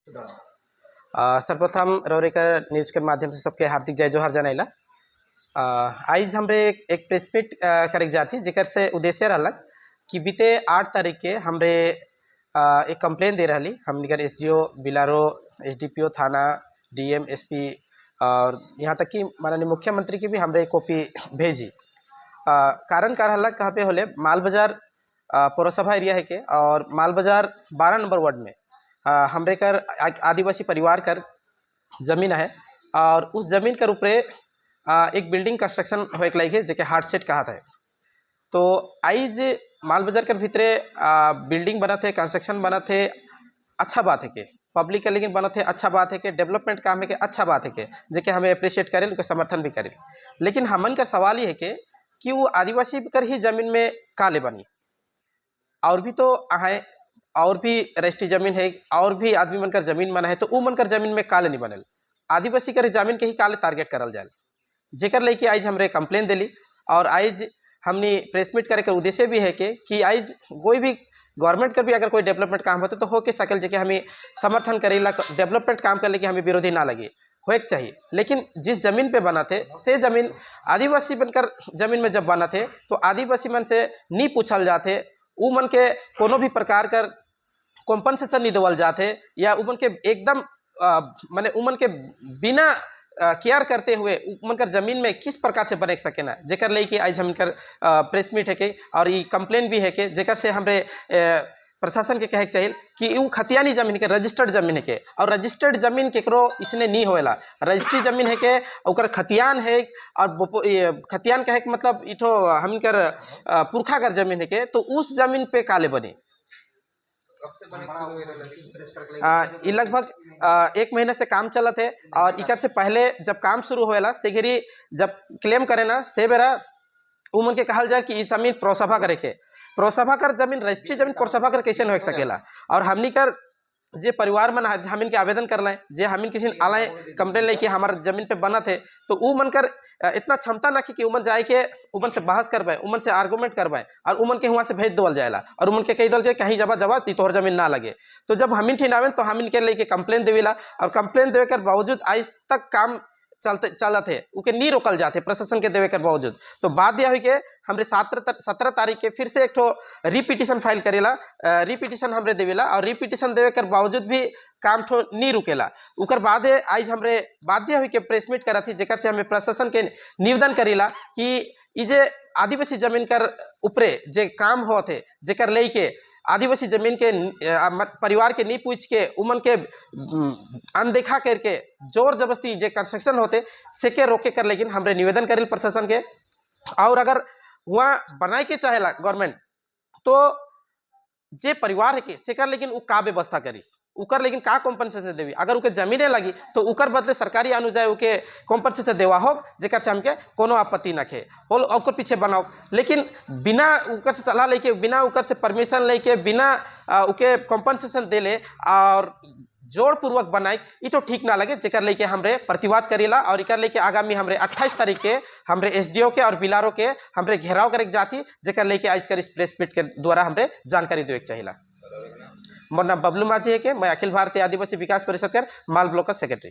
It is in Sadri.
सर्वप्रथम रौरेकर न्यूज के माध्यम से सबके हार्दिक जय जोहार जनाइला। आइज हमरे एक प्रेस मीट करे जाती, जेकर से उद्देश्य रहलक कि बीते 8 तारीख के हमरे एक कंप्लेन दे रही हमनिकर एसडीओ, बिलारो, एसडीपीओ, थाना, डीएम, एसपी और यहाँ तक कि माननीय मुख्यमंत्री की भी हमरे कॉपी भेजी। कारण का रहलक कहाँ पे होले माल बाजार पौरसभा एरिया है के और माल बाजार 12 नंबर वार्ड में हमरे कर आदिवासी परिवार कर जमीन है और उस जमीन कर ऊपरे एक बिल्डिंग कंस्ट्रक्शन होए के लागी है, जेके हार्ड सेट कहा था। तो आइज माल बाजार कर भीतरे बिल्डिंग बनत है, कंस्ट्रक्शन बनत है, अच्छा बात है के पब्लिक के लेकिन बनत है, अच्छा बात है के डेवलपमेंट काम है के अच्छा बात है के जेके हमें अप्रिशिएट करें, उनके समर्थन भी करें। लेकिन हमन का सवाल ये है के कि वो आदिवासी कर ही जमीन में काले बनी, और भी तो आए और भी रजिस्ट्री जमीन है और भी आदमी मन कर जमीन मन है, तो उ मन कर जमीन में काले नहीं बनल, आदिवासी कर जमीन के ही काले टारगेट करल जाए, जेकर लेके आज हमरे कंप्लेन दिली। और आज हमने प्रेस मीट करे के उद्देश्य भी है कि आज कोई भी गवर्नमेंट कर भी अगर कोई डेवलपमेंट काम होते तो हो के सकल जेके हमें समर्थन करेला, डेवलपमेंट काम कर लेके हमें विरोधी ना लगे, होए के चाहिए। लेकिन जिस जमीन पे बना थे से जमीन आदिवासी बनकर जमीन में जब बना थे तो आदिवासी मन से नहीं पूछल जाते, उ मन के कोनो भी प्रकार कर कॉम्पनसेशन नहीं देवल जाते या उ मन के एकदम माने उ मन के बिना केयर करते हुए उ मन कर जमीन में किस प्रकार से बने सके ना, जेकर लेके आज हम कर प्रेस मीट है के और ई कंप्लेन भी है के जेकर से हमरे प्रशासन के कहे के चाहिए कि उ खतियानी जमीन के रजिस्टर्ड जमीन है के और रजिस्टर्ड जमीन केकरो इसने नहीं होएला, रजिस्ट्री जमीन है के ओकर खतियान है और ये खतियान कहे के मतलब इठो हमन कर पुरखा कर जमीन है के, तो उस जमीन पे काले बनी। ये लगभग 1 महीने से काम चलत है और इकर से पहले जब काम शुरू होएला सेघरी जब क्लेम करे ना से बेरा उ मन के कहल जाए कि ई जमीन प्रोसभा करे के, प्रोसभा कर जमीन रजिस्ट्री जमीन प्रोसभा कर कैसे हो सकेला। और हमनी कर जे परिवार मन हमन के आवेदन कर लाए, जे हमन किसी आलाए कंप्लेन लेके हमार जमीन पे बनत है, तो उ मन कर इतना क्षमता ना कि उमन जाए के उमन से बहस करवाए, उमन से आर्गूमेंट करवाए और उमन के वहाँ से भेज देवल जाएला और उमन के कह दल जाए कहीं जबा जबा ती तोहर जमीन ना लगे। तो जब हमिन ठिन आवेन तो हमिन के लेके कंप्लेन देवेला और कंप्लेन देवे के बावजूद आज तक काम चलते चलत है, उके नहीं रोकल जाते प्रशासन के देवे के बावजूद। तो बात यह हुई कि हमरे 17 तारीख के फिर से एक ठो रिपिटिशन फाइल करेला, रिपिटिशन हमरे देवेला और रिपिटिशन देवे के बावजूद भी काम ठो नहीं रुकेला। उकर बाद आज हमरे बाध्य हुई के प्रेस मीट करा थी, जेकर से हमें प्रशासन के निवेदन करेला कि ई जे आदिवासी जमीन कर ऊपरे जे काम होते जेकर ले के आदिवासी जमीन के परिवार के नहीं पूछ के उमन के अनदेखा करके जोर जबरदस्ती जे कंस्ट्रक्शन होते से के रोके कर, लेकिन हमरे निवेदन करेल प्रशासन के। और अगर वहाँ बनाए के चाहेला गवर्नमेंट तो जे परिवार है के सेकर लेकिन उ का व्यवस्था करी उकर लेकिन का कॉम्पनसेशन देवी, अगर उके जमीने लगी तो उकर बदले सरकारी अनुजाई उके कॉम्पनसेशन देवा हो जेकर से हमके कोनो आपत्ति न खे बोल ओकर पीछे बनाओ। लेकिन बिना उकर से सलाह लेके, बिना उकर से परमिशन लेके, बिना उके कॉम्पनसेशन देले और जोड़ पूर्वक बनाए ई तो ठीक ना लगे, जेकर लेके हमरे प्रतिवाद करेला। और इकर लेके आगामी हमरे 28 तारीख के हमरे एसडीओ के और बिलारो के हमरे घेराव करे जाती, जेकर लेके आज कर इस प्रेस मीट के द्वारा हमरे जानकारी देवे के चाहिला। मोर नाम बबलू माझी है के मैं अखिल भारतीय आदिवासी विकास परिषद कर माल ब्लॉक का सेक्रेटरी।